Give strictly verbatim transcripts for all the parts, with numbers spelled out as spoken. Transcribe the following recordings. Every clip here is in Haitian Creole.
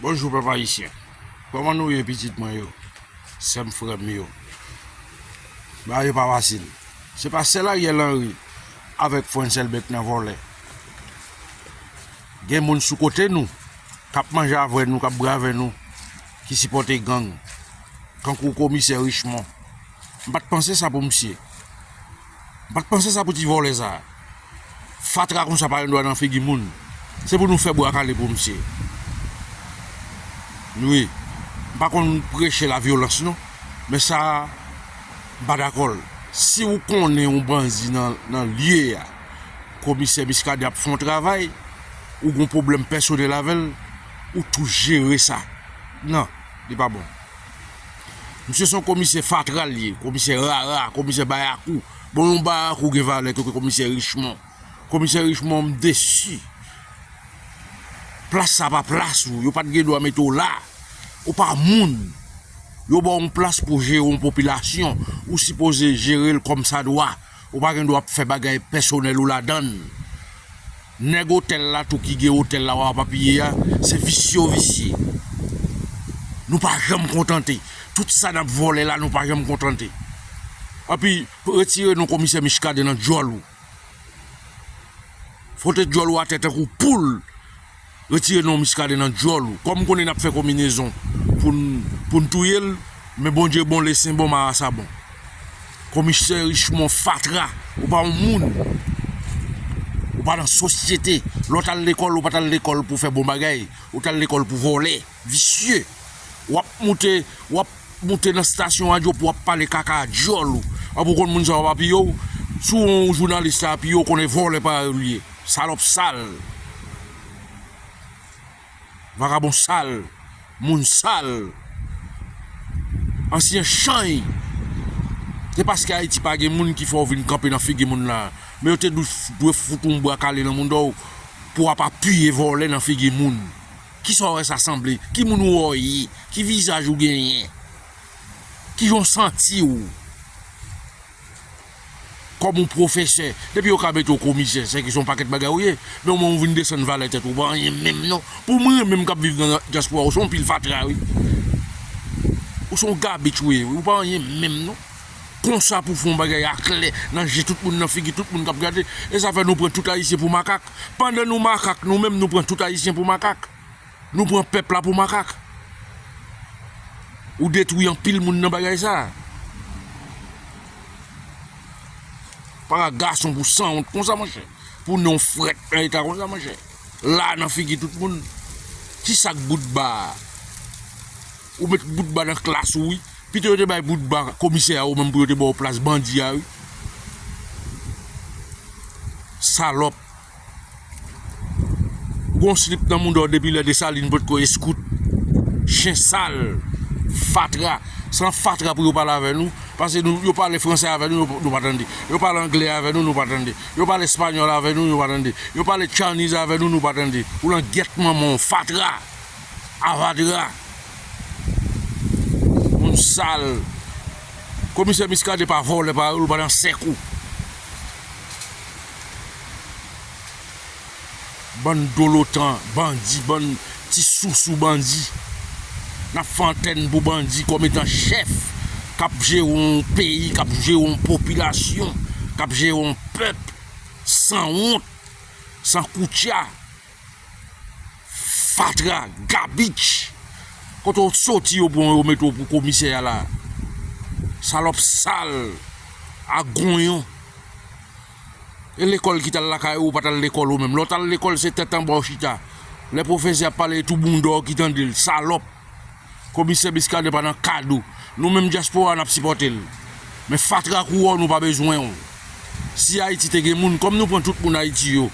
Bonjou pèp ayisyen. Kòman nou ye pitit mwen yo? Sè m, frè m yo. Bagay yo pa fasil. Se pa sèl Ariel Henry avèk Frantz Elbé k nan vòlè. Gen moun sou kote nou k ap manje avè nou, k ap bwè avè nou, ki sipòte gang. Tankou komisè Richemond. M pa t panse sa pou misye. M pa t panse sa pou ti vòlè sa. Fatra konsa pa gen dwa nan figi moun. Se pou nou fè bwa kale pou misye. Wi. M pa konn preche lavyolans non. Men sa, m pa dakò l. Si w konnen yon bandi nan, nan lye a, komisè Muscadin ap fè yon travay, ou gon pwoblèm pèsonèl avè l, ou tou jere sa. Non, li pa bon. Misye se yon komisè fatra l ye, komisè rara, komisè bayakou. Bon, yon bayakou gen valè ke komisè Richemond. Komisè Richemond, m desi. Plas sa pa plas ou, yo pa t gen dwa mete w la. Ou pa moun. Yo ba w yon plas pou jere yon popilasyon, ou sipoze jere l kòmsadwa. Ou pa gen dwa ap fè bagay pèsonèl ou ladan l. Nèg otèl la tou ki gen otèl la w ap apiye a, se visye yo visye. Nou pa janm kontante. Tout sa n ap vòlè la, nou pa janm kontante. Anpi, retire non komisè Muscadin nan djòl ou. Fwote djòl ou atè tankou poul. Retire non Muscadin nan djòl ou. Kòm m konnen n ap fè konbinezon pou n, pou n touye l, men Bondye bon, Lesen bon, marasa bon. Komisè Richemond fatra, ou pa yon moun. Ou pa nan sosyete. Lè w t al lekòl, ou pa t al lekòl pou fè bon bagay. Ou t al lekòl pou vòlè, visye. W ap moute, w ap moute nan stasyon radyo pou w ap pale kaka a djòl ou. Anpi w konn moun sa yo pa piye w. Si w yon jounalis sa piye w, konnen vòlè parèy ou l ye. Salòp sal. Vagabon sal. Moun sal. Ansyen chany. Se paske Ayiti pa gen moun ki fè w vin kanpe nan figi moun la. Men yo te dwe, dwe fout yon bwa kale nan mouda w pou w ap apiye vòlè nan figi moun. Kisa w wè sa sanble? Ki moun ou wè w ye? Ki vizaj ou genyen? Kijan w santi w? Kòm yon pwofesè, depi yo ka mete w komisè, se ke se yon pakèt bagay ou ye. Men omwen ou vin desann valè tèt ou, ou pa anyen menm non. Pou mwen menm k ap viv nan dyaspora, ou se yon pil fatra wi. Ou se yon gabich ou ye wi, ou pa anyen menm non. Konsa pou fè yon bagay aklè nan je tout moun, nan figi tout moun k ap gade. E sa fè nou pran tout Ayisyen pou makak. Pandan nou makak, nou menm nou pran tout Ayisyen pou makak. Nou pran pèp la pou makak. Ou detwi anpil moun nan bagay sa. Para gason pou sanwont konsa, monchè. Pou non frèt nan eta konsa, monchè. La nan figi tout moun. Kisa k bout ba a? Ou met bout ba nan klas ou, wi. Pito yo te bay bout ba komisè a, ou menm pou yo te ba w plas bandi a, wi. Salòp. Ou gon slip nan mouda w depi lè Desalin potko eskout. Chen sal. Fatra. Se nan fatra pou yo pale avè nou. Paske nou, yo pale fransè avè nou, nou, nou pa tande. Yo pale anglè avè nou, nou pa tande. Yo pale espanyòl avè nou, nou pa tande. Yo pale Chinese avè nou, nou pa tande. Ou lan gyèt manman w, fatra. Avadra. Moun sal. Komisè Muscadin pa vòlè pa ou, pa nan sèk ou. Bann dolotan, bandi, bann ti sousou bandi. N ap fè antèn pou bandi kòm etan chèf k ap jere yon peyi, k ap jere yon popilasyon, k ap jere yon pèp sanwont, san koutya. Fatra, gabich. Kote w soti yo pran w, yo mete w pou komisè a la. Salòp sal, a gonyon. E lekòl ki t al lakay ou, ou pa t al lekòl ou menm. Lè w t al lekòl, se tèt anba w chita. Lè pwofesè ap pale, e tou bounda w ki tande l, salòp. Komisè Muscadin pa nan kad ou. Nou menm dyaspora a, n ap sipòte l. Men fatra kou w, nou pa bezwen w. Si Ayiti te gen moun, kòm nou pran tout moun Ayiti yo,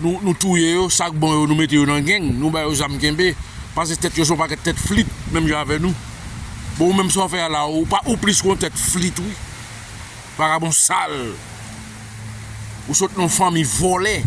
nou, nou touye yo, sa k bon yo, nou mete yo nan gang, nou ba yo zam kenbe, pase tèt yo se yon pakèt tèt flit, menm jan avè nou. Bon, ou menm sa w fè a la, ou pa, ou plis ke yon tèt flit, wi. Vagabon sal. Ou sot nan yon fanmi vòlè.